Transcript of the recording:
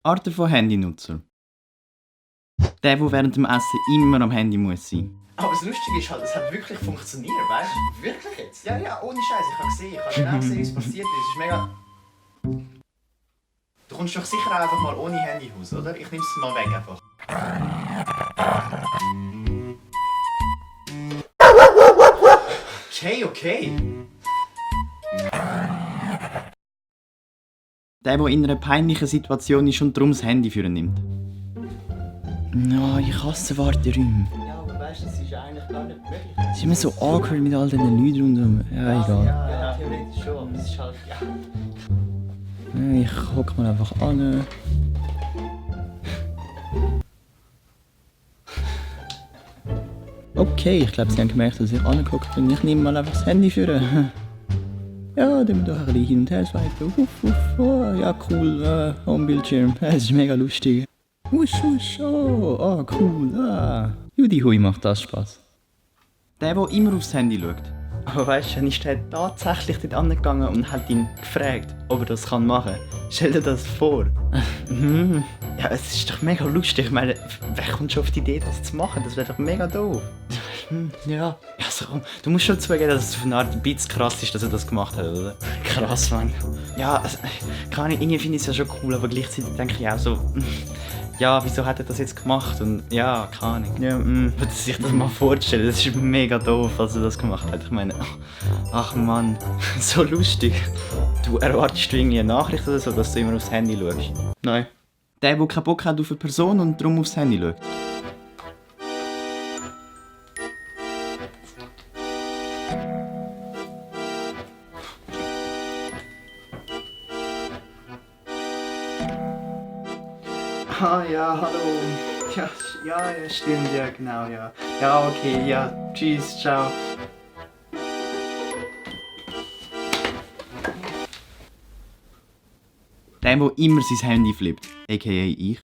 Arten von Handynutzer. Der während dem Essen immer am Handy muss sein. Aber das Lustige ist halt, es hat wirklich funktioniert, weißt du? Wirklich jetzt? Ja, ja, ohne Scheiß. Ich habe genau gesehen, wie es passiert ist. Es ist mega... Du kommst doch sicher auch einfach mal ohne Handy raus, oder? Ich nehme es mal weg einfach. Okay. Der in einer peinlichen Situation ist und darum das Handy für ihn nimmt. No, ich hasse Warteräume. Ja, aber weißt du, das ist ja eigentlich gar nicht möglich. Es ist immer so awkward mit all diesen Leuten rundherum. Ja, egal. Ja, theoretisch schon, aber es ist halt... Ja. Ich hock mal einfach an. Okay, ich glaube, sie haben gemerkt, dass ich angeguckt bin. Ich nehme mal einfach das Handy für. Ja, dann wir doch ein bisschen hin und her swipen. Oh, ja, cool. Homebildschirm. Es ist mega lustig. Wusch, oh, cool. Judy Hui macht das Spaß. Der immer aufs Handy schaut. Aber weißt du, dann ist der tatsächlich dort angegangen und hat ihn gefragt, ob er das machen kann. Stell dir das vor. Ja, es ist doch mega lustig. Ich meine, wer kommt schon auf die Idee, das zu machen? Das wäre doch mega doof. Ja. Also, du musst schon zugeben, dass es auf eine Art ein bisschen krass ist, dass er das gemacht hat, oder? Krass, Mann. Ja, also, keine Ahnung, irgendwie finde ich es ja schon cool, aber gleichzeitig denke ich auch so... Ja, wieso hat er das jetzt gemacht? Und ja, keine Ahnung. Ja, würde sich das mal vorstellen, das ist mega doof, als er das gemacht hat. Ich meine, ach Mann, so lustig. Du erwartest irgendwie eine Nachricht oder so, dass du immer aufs Handy schaust? Nein. Der keinen Bock hat auf eine Person und darum aufs Handy schaut. Ah ja, hallo. Ja, stimmt, ja, genau, ja. Ja, okay, ja. Tschüss, ciao. Der immer sein Handy flippt, a.k.a. ich.